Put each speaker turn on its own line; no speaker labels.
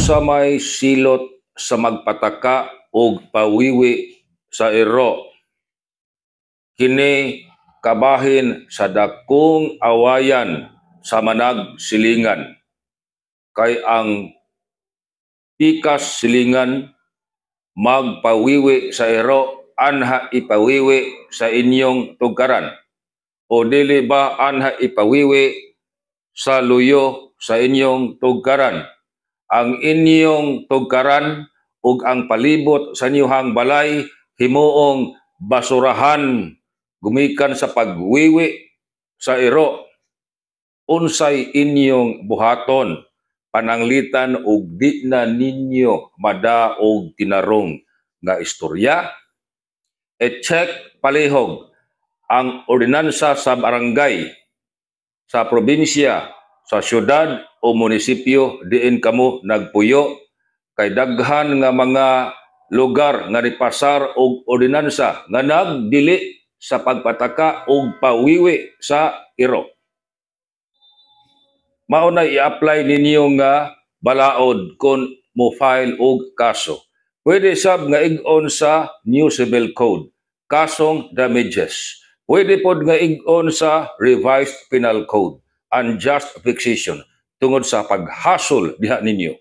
Unsa may silot sa magpataka og pawiwi sa iro? Kini kabahin sa dakong awayan sa manag silingan. Kay ang pikas silingan magpawiwi sa iro, anha ipawiwi sa inyong tugkaran? O dili ba anha ipawiwi sa luyo sa inyong tugkaran? Ang inyong tugkaran ug ang palibot sa inyong balay himuong basurahan gumikan sa pagwiwi sa iro. Unsay inyong buhaton? Pananglitan og di na ninyo madaog tinarong nga istorya? E-check palihog ang ordinansa sa barangay, sa probinsya, sa syudad o munisipyo diin kamo nagpuyo, kay daghan nga mga lugar nga nipasar og ordinansa nga nagdili sa pagpataka og pawiwi sa iro. Mao na i-apply ninyo nga balaod kung mo file og kaso. Pwede sab nga ig-on sa New Civil Code, kasong damages. Pwede pod nga ig-on sa Revised Penal Code, unjust vexation, tungod sa paghasol diha ninyo.